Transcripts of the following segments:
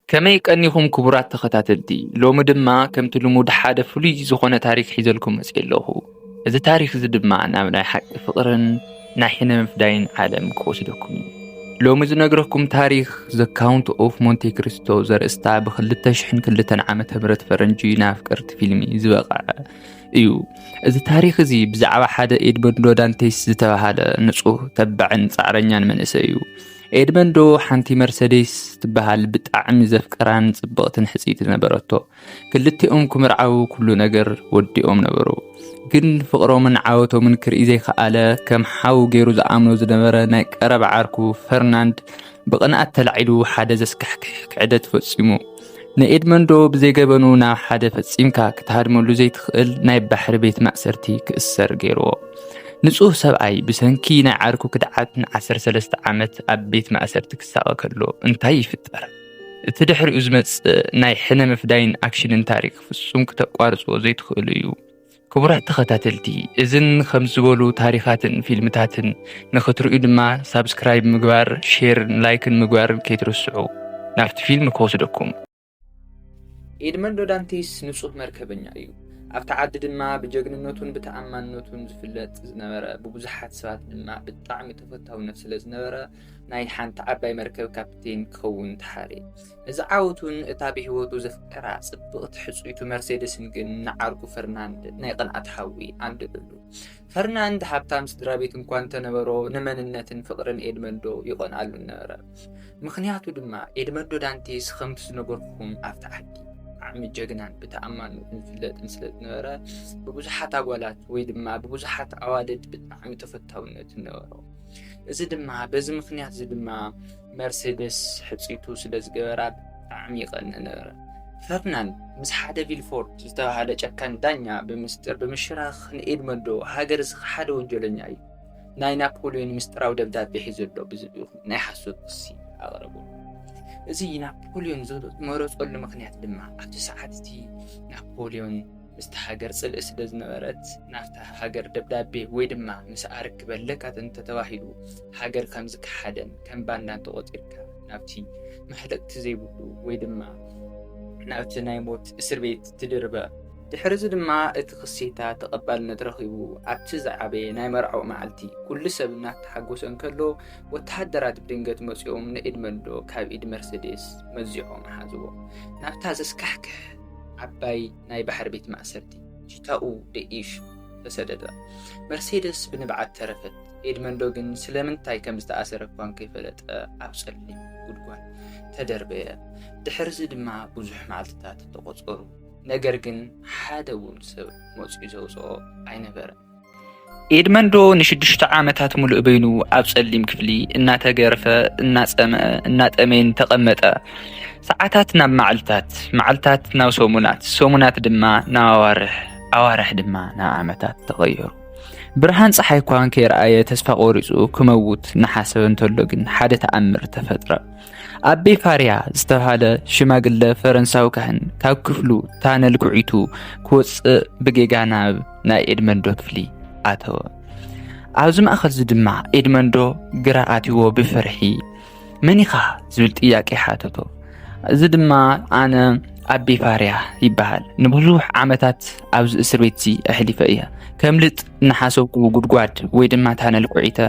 ከመይ ቀኒኹም ክቡራት ተኸታተልቲ? ሎሚ ድማ ከምቲ ልሙድ ሓደ ፍሉይ ዝኾነ ታሪኽ ሒዘልኩም መፅየ ኣለኹ። እዚ ታሪኽ እዚ ድማ ናብ ናይ ሓቂ ፍቕርን ናይ ሕነ ምፍዳይን ዓለም ክወስደኩም እዩ። ሎሚ ዝነግረኩም ታሪኽ The Count of Monte Cristo ዘርእስታ ብ ክልተ ሽሕን ክልተን ዓመተ ምህረት ፈረንጂ ንኣፍቀርቲ ፊልሚ ዝበቕዐ እዩ። እዚ ታሪኽ እዚ ብዛዕባ ሓደ ኤድመንዶ ዳንቴስ ዝተባህለ ንጹህ፣ ተባዕን ጻዕረኛን መንእሰይ እዩ። ኤድመንዶ ሓንቲ መርሰዴስ ትበሃል ብጣዕሚ ዘፍቅራን ጽብቕትን ሕጽይቲ ነበረቶ። ክልቲኦም ክምርዓዉ ኩሉ ነገር ወዲኦም ነበሩ። ግን ፍቕሮምን ዓወቶምን ክርኢ ዘይከኣለ፣ ከም ሓው ገይሩ ዝኣምኖ ዝነበረ ናይ ቀረባ ዓርኩ ፈርናንድ ብቕንኣት ተላዒሉ ሓደ ዘስካሕክሕ ክሕደት ፈጺሙ። ንኤድመንዶ ብዘይገበኑ ናብ ሓደ ፈጺምካ ክትሃድመሉ ዘይትኽእል ናይ ባሕሪ ቤት ማእሰርቲ ክእሰር ገይርዎ። ንጹህ ሰብኣይ ብሰንኪ ናይ ዓርኩ ክድዓት ን ዓሰርተ ሰለስተ ዓመት ኣብ ቤት ማእሰርቲ ክሳቐ ከሎ እንታይ ይፍጠር? እቲ ድሕሪኡ ዝመጽእ ናይ ሕነ ምፍዳይን ኣክሽንን ታሪኽ ፍጹም ክተቋርጽዎ ዘይትኽእሉ እዩ። ክቡራት ተኸታተልቲ፣ እዝን ከም ዝበሉ ታሪኻትን ፊልምታትን ንኽትርእዩ ድማ ሳብስክራይብ ምግባር፣ ሼርን ላይክን ምግባር ከይትርስዑ። ናብቲ ፊልም ክወስደኩም። ኤድመንዶ ዳንቴስ ንጹህ መርከበኛ እዩ። ኣብቲ ዓዲ ድማ ብጀግንነቱን ብተኣማንነቱን ዝፍለጥ ዝነበረ፣ ብብዙሓት ሰባት ድማ ብጣዕሚ ተፈታውነት ስለ ዝነበረ ናይ ሓንቲ ዓባይ መርከብ ካፕቴን ክኸውን ተሓርየ። እዚ ዓወቱን እታ ብህይወቱ ዘፍቀራ ጽብቕቲ ሕጽይቱ መርሴደስን ግን ንዓርኩ ፈርናንድ ናይ ቅንኣት ሓዊ ኣንድዱሉ። ፈርናንድ ሃብታም ስድራ ቤት እንኳ እንተነበሮ፣ ንመንነትን ፍቕርን ኤድመንዶ ይቐንኣሉ ነበረ። ምኽንያቱ ድማ ኤድመንዶ ዳንቴስ ከምቲ ዝነበርኩም ኣብቲ ዓዲ ብጣዕሚ ጀግናን ብተኣማንነቱን ዝፍለጥን ስለ ዝነበረ፣ ብብዙሓት ኣጓላት ወይ ድማ ብብዙሓት ኣዋልድ ብጣዕሚ ተፈታውነት ነበሮ። እዚ ድማ፣ በዚ ምኽንያት እዚ ድማ መርሴደስ ሕጽይቱ ስለ ዝገበራ ብጣዕሚ ይቐንእ ነበረ። ፈርናንድ ምስ ሓደ ቪልፎርድ ዝተባህለ ጨካን ዳኛ ብምስጢር ብምሽራኽ ንኤድመንዶ፣ ሃገር እዚ ሓደ ወንጀለኛ እዩ፣ ናይ ናፖሊዮን ምስጢራዊ ደብዳቤ ሒዙ ኣሎ ብዝብል ናይ ሓሶት ክሲ ኣቕረቡ። እዚ ናፖሊዮን ዝመረጸሉ ምኽንያት ድማ ኣብቲ ሰዓት እቲ ናፖሊዮን ምስቲ ሃገር ጽልኢ ስለ ዝነበረት፣ ናብታ ሃገር ደብዳቤ ወይ ድማ ምስኣ ርክብ ኣለካ እንተተባሂሉ፣ ሃገር ከም ዝከሓደን ከም ባንዳን ተቖጺርካ ናብቲ መሕለቕቲ ዘይብሉ ወይ ድማ ናብቲ ናይ ሞት እስር ቤት ትድርበ። ድሕሪ እዚ ድማ እቲ ክሲታ ተቐባልነት ረኺቡ፣ ኣብቲ ዝዓበየ ናይ መርዓኡ መዓልቲ ኩሉ ሰብ እናተሓጎሰ እንከሎ፣ ወተሃደራት ብድንገት መጺኦም ንኤድመንዶ ካብ ኢድ መርሴዴስ መዚዖም ሓዝዎ። ናብታ ዘስካሕክሕ ዓባይ ናይ ባሕሪ ቤት ማእሰርቲ ቺታኡ ደ ኢፍ ተሰደደ። መርሴደስ ብንብዓት ተረፈት። ኤድመንዶ ግን ስለምንታይ ከም ዝተኣሰረ እኳ እንከይፈለጠ ኣብ ጸሊም ጉድጓድ ተደርበየ። ድሕርዚ ድማ ብዙሕ መዓልትታት ተቖጸሩ። ነገር ግን ሓደ እውን ሰብ መጺኡ ዘውጽኦ ኣይነበረን። ኤድመንዶ ንሽዱሽተ ዓመታት ሙሉእ በይኑ ኣብ ጸሊም ክፍሊ እናተገርፈ፣ እናጸምአ፣ እናጠመየን ተቐመጠ። ሰዓታት ናብ መዓልታት፣ መዓልታት ናብ ሰሙናት፣ ሰሙናት ድማ ናብ ኣዋርሕ፣ ኣዋርሕ ድማ ናብ ዓመታት ተቐየሩ። ብርሃን ጸሓይ እኳ እንከይረኣየ ተስፋ ቆሪጹ ክመውት እናሓሰበ እንተሎ ግን ሓደ ተኣምር ተፈጥረ። ኣቤ ፋርያ ዝተባህለ ሽማግለ ፈረንሳዊ ካህን ካብ ክፍሉ ታነል ኩዒቱ ክወጽእ ብጌጋ ናብ ናይ ኤድመንዶ ክፍሊ ኣተወ። ኣብዚ ማእከል እዚ ድማ ኤድመንዶ ግራ ኣትይዎ ብፍርሒ፣ "መን ኢኻ?" ዝብል ጥያቄ ሓተቶ። እዚ ድማ፣ "ኣነ ኣቤ ፋርያ ይበሃል። ንብዙሕ ዓመታት ኣብዚ እስር ቤት እዚ ኣሕሊፈ እየ። ከም ልጥ እናሓሰብኩ ጉድጓድ ወይ ድማ ታነል ኩዒተ፣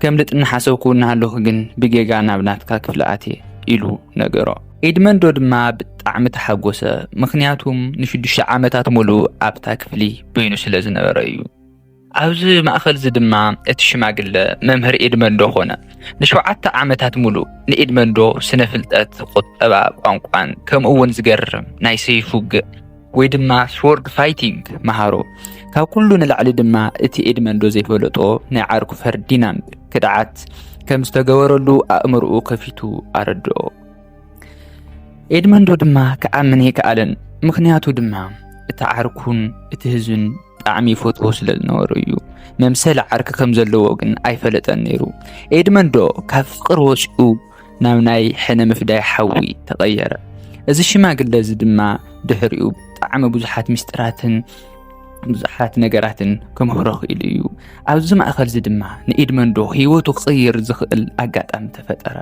ከም ልጥ እናሓሰብኩ እናሃለኹ ግን ብጌጋ ናብ ናትካ ክፍሊ ኣትየ" ኢሉ ነገሮ። ኤድመንዶ ድማ ብጣዕሚ ተሓጎሰ፣ ምኽንያቱም ንሽዱሽተ ዓመታት ሙሉእ ኣብታ ክፍሊ በይኑ ስለ ዝነበረ እዩ። ኣብዚ ማእከል እዚ ድማ እቲ ሽማግለ መምህር ኤድመንዶ ኾነ። ንሸውዓተ ዓመታት ሙሉእ ንኤድመንዶ ስነ ፍልጠት፣ ቁጠባ፣ ቋንቋን ከምኡ እውን ዝገርም ናይ ሰይፍ ውግእ ወይ ድማ ስዎርድ ፋይቲንግ መሃሮ። ካብ ኩሉ ንላዕሊ ድማ እቲ ኤድመንዶ ዘይፈለጦ ናይ ዓርኩ ፈርዲናንድ ክድዓት ከም ዝተገበረሉ ኣእምሮኡ ከፊቱ ኣረድኦ። ኤድመንዶ ድማ ክኣምን ኣይከኣለን። ምኽንያቱ ድማ እቲ ዓርኩን እቲ ህዝብን ብጣዕሚ ይፈትዎ ስለ ዝነበረ እዩ። መምሰሊ ዓርኪ ከም ዘለዎ ግን ኣይፈለጠን ነይሩ። ኤድመንዶ ካብ ፍቕሪ ወጺኡ ናብ ናይ ሕነ ምፍዳይ ሓዊ ተቐየረ። እዚ ሽማግለ እዚ ድማ ድሕሪኡ ብጣዕሚ ብዙሓት ምስጢራትን ብዙሓት ነገራትን ክምህሮ ክኢሉ እዩ። ኣብዚ ማእኸል እዚ ድማ ንኤድመንዶ ህይወቱ ክቕይር ዝኽእል ኣጋጣሚ ተፈጠረ።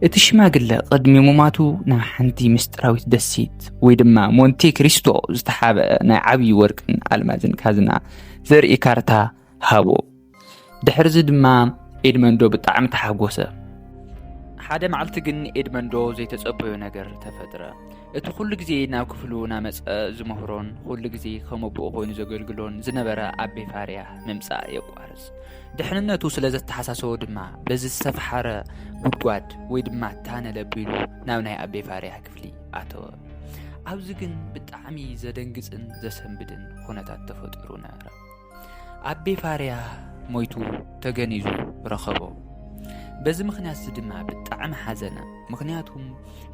እቲ ሽማግለ ቅድሚ ምማቱ ናብ ሓንቲ ምስጢራዊት ደሴት ወይ ድማ ሞንቴ ክሪስቶ ዝተሓበአ ናይ ዓብዪ ወርቅን ኣልማዝን ካዝና ዘርኢ ካርታ ሃቦ። ድሕርዚ ድማ ኤድመንዶ ብጣዕሚ ተሓጎሰ። ሓደ መዓልቲ ግን ኤድመንዶ ዘይተጸበዮ ነገር ተፈጥረ። እቲ ኩሉ ግዜ ናብ ክፍሉ ናመጸ ዝምህሮን ኩሉ ግዜ ከም ኣቦኡ ኮይኑ ዘገልግሎን ዝነበረ ኣቤ ፋርያ ምምጻእ የቋርጽ። ድሕንነቱ ስለ ዘተሓሳሰቦ ድማ በዚ ዝተፈሓረ ጉድጓድ ወይ ድማ ታነል ኣቢሉ ናብ ናይ ኣቤ ፋርያ ክፍሊ ኣተወ። ኣብዚ ግን ብጣዕሚ ዘደንግጽን ዘሰንብድን ኩነታት ተፈጢሩ ነበረ። ኣቤ ፋርያ ሞይቱ ተገኒዙ ረኸቦ። በዚ ምኽንያት እዚ ድማ ብጣዕሚ ሓዘነ። ምኽንያቱም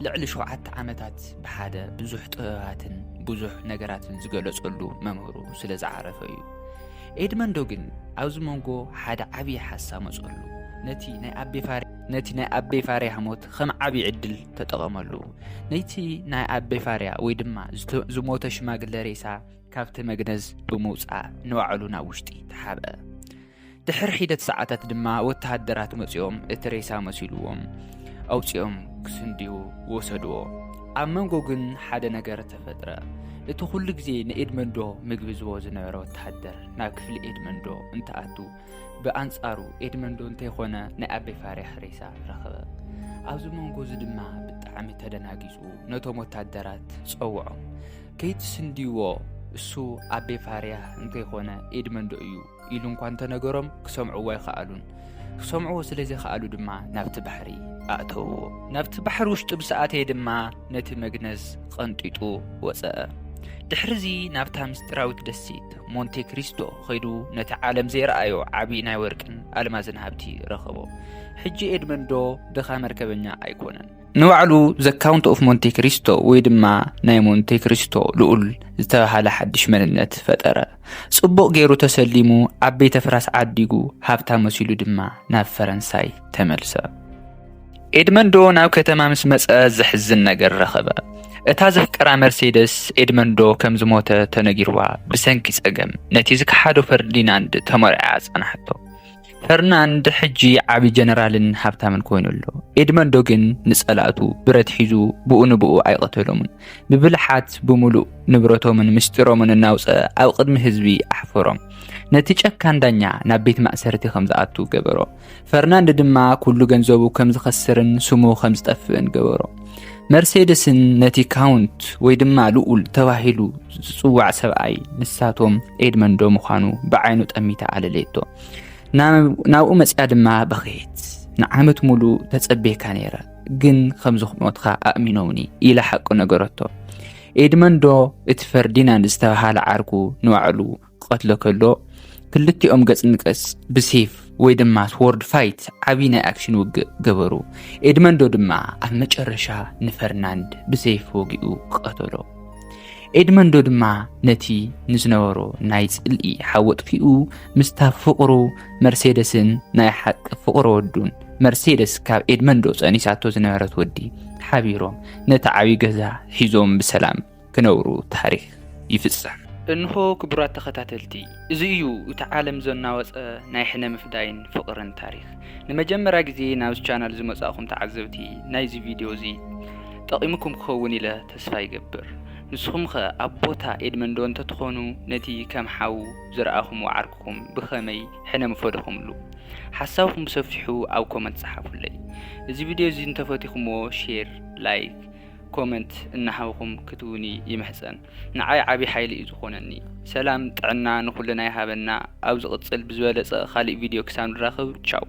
ልዕሊ ሸውዓተ ዓመታት ብሓደ ብዙሕ ጥበባትን ብዙሕ ነገራትን ዝገለጸሉ መምህሩ ስለ ዝዓረፈ እዩ። ኤድመንዶ ግን ኣብዚ መንጎ ሓደ ዓብዪ ሓሳብ መጸሉ። ነቲ ናይ ኣቤ ፋርያ፣ ነቲ ናይ ኣቤ ፋርያ ሞት ከም ዓብዪ ዕድል ተጠቐመሉ። ነቲ ናይ ኣቤ ፋርያ ወይ ድማ ዝተ-፣ ዝሞተ ሽማግለ ሬሳ ካብቲ መግነዝ ብምውጻእ ንባዕሉ ናብ ውሽጢ ተሓብአ። ድሕሪ ሒደት ሰዓታት ድማ ወተሃደራት መጺኦም እቲ ሬሳ መሲልዎም ኣውጺኦም ክስንድዩ ወሰድዎ። ኣብ መንጎ ግን ሓደ ነገር ተፈጥረ። እቲ ኩሉ ግዜ ንኤድመንዶ ምግቢ ዝቦ ዝነበረ ወተሃደር ናብ ክፍሊ ኤድመንዶ እንትኣቱ፣ ብኣንጻሩ ኤድመንዶ እንተይኮነ ናይ ኣቤ ፋርያ ሬሳ ረኸበ። ኣብዚ መንጎ እዚ ድማ ብጣዕሚ ተደናጊጹ ነቶም ወታደራት ጸውዖም። ከይትስንድይዎ፣ እሱ ኣቤ ፋርያ እንተይኮነ ኤድመንዶ እዩ ኢሉ እንኳ እንተነገሮም ክሰምዕዎ ኣይኸኣሉን። ክሰምዕዎ ስለ ዘይኸኣሉ ድማ ናብቲ ባሕሪ ኣእተውዎ። ናብቲ ባሕሪ ውሽጢ ምስ ኣተየ ድማ ነቲ መግነዝ ቐንጢጡ ወጸአ። ድሕርዚ ናብታ ምስጢራዊት ደሴት ሞንቴ ክሪስቶ ኸይዱ ነቲ ዓለም ዘይረኣዮ ዓቢ ናይ ወርቅን ኣልማዝን ሃብቲ ረኸቦ። ሕጂ ኤድመንዶ ድኻ መርከበኛ ኣይኮነን። ንባዕሉ ዘ ካውንት ኦፍ ሞንቴ ክሪስቶ ወይ ድማ ናይ ሞንቴ ክሪስቶ ልኡል ዝተባህለ ሓድሽ መንነት ፈጠረ። ጽቡቕ ገይሩ ተሰሊሙ ኣብ ቤተ ፍራስ ዓዲጉ ሃብታ መሲሉ ድማ ናብ ፈረንሳይ ተመልሰ። ኤድመንዶ ናብ ከተማ ምስ መጸ ዘሕዝን ነገር ረኸበ። እታ ዘፍቀራ መርሴደስ ኤድመንዶ ከም ዝሞተ ተነጊርዋ ብሰንኪ ጸገም ነቲ ዝከሓዶ ፈርዲናንድ ተመርዕያ ጸናሕቶ። ፈርናንድ ሕጂ ዓቢ ጀነራልን ሃብታምን ኮይኑ ኣሎ። ኤድመንዶ ግን ንጸላእቱ ብረት ሒዙ ብኡ ንብኡ ኣይቐተሎምን። ብብልሓት ብምሉእ ንብረቶምን ምስጢሮምን እናውጸ ኣብ ቅድሚ ህዝቢ ኣሕፈሮም። ነቲ ጨካን ዳኛ ናብ ቤት ማእሰርቲ ከም ዝኣቱ ገበሮ። ፈርናንድ ድማ ኩሉ ገንዘቡ ከም ዝኸስርን ስሙ ከም ዝጠፍእን ገበሮ። መርሴደስን ነቲ ካውንት ወይ ድማ ልኡል ተባሂሉ ዝጽዋዕ ሰብኣይ ንሳቶም ኤድመንዶ ምዃኑ ብዓይኑ ጠሚታ ኣለለየቶ። ናብ-፣ ናብኡ መጽያ ድማ በኸየት። ንዓመት ሙሉእ ተጸቤካ ነይረ፣ ግን ከም ዝሞትካ ኣእሚኖምኒ ኢላ ሓቁ ነገረቶ። ኤድመንዶ እቲ ፈርዲናንድ ዝተባሃለ ዓርኩ ንባዕሉ ክቐትሎ ከሎ፣ ክልቲኦም ገጽ ንገጽ ብሴፍ ወይ ድማ ስዎርድ ፋይት ዓቢ ናይ ኣክሽን ውግእ ገበሩ። ኤድመንዶ ድማ ኣብ መጨረሻ ንፈርናንድ ብሴፍ ወጊኡ ቀተሎ። ኤድመንዶ ድማ ነቲ ንዝነበሮ ናይ ጽልኢ ሓዊ ኣጥፊኡ፣ ምስታ ፍቕሩ መርሴደስን ናይ ሓቂ ፍቕሪ ወዱን፣ መርሴደስ ካብ ኤድመንዶ ጸኒሳቶ ዝነበረት ወዲ፣ ሓቢሮም ነቲ ዓቢ ገዛ ሒዞም ብሰላም ክነብሩ ታሪኽ ይፍጸም። እንሆ ክቡራት ተኸታተልቲ፣ እዚ እዩ እቲ ዓለም ዘናወጸ ናይ ሕነ ምፍዳይን ፍቕርን ታሪኽ። ንመጀመርያ ግዜ ናብዚ ቻናል ዝመጻእኹም ተዓዘብቲ ናይዚ ቪድዮ እዚ ጠቒሙኩም ክኸውን ኢለ ተስፋ ይገብር። ንስኹም ኸ ኣብ ቦታ ኤድመንዶ እንተትኾኑ ነቲ ከም ሓው ዝረኣኹምዎ ዓርክኹም ብኸመይ ሕነ ምፈደኹምሉ? ሓሳብኩም ብሰፊሑ ኣብ ኮመንት ጸሓፉለይ። እዚ ቪድዮ እዚ እንተፈቲኹምዎ ሼር፣ ላይክ፣ ኮመንት እናሃብኹም ክትውኒ ይምሕጸን። ንዓይ ዓቢ ሓይሊ እዩ ዝኾነኒ። ሰላም ጥዕና ንኹልና ይሃበና። ኣብ ዝቕጽል ብዝበለጸ ካሊእ ቪድዮ ክሳብ ንራኸብ ቻው።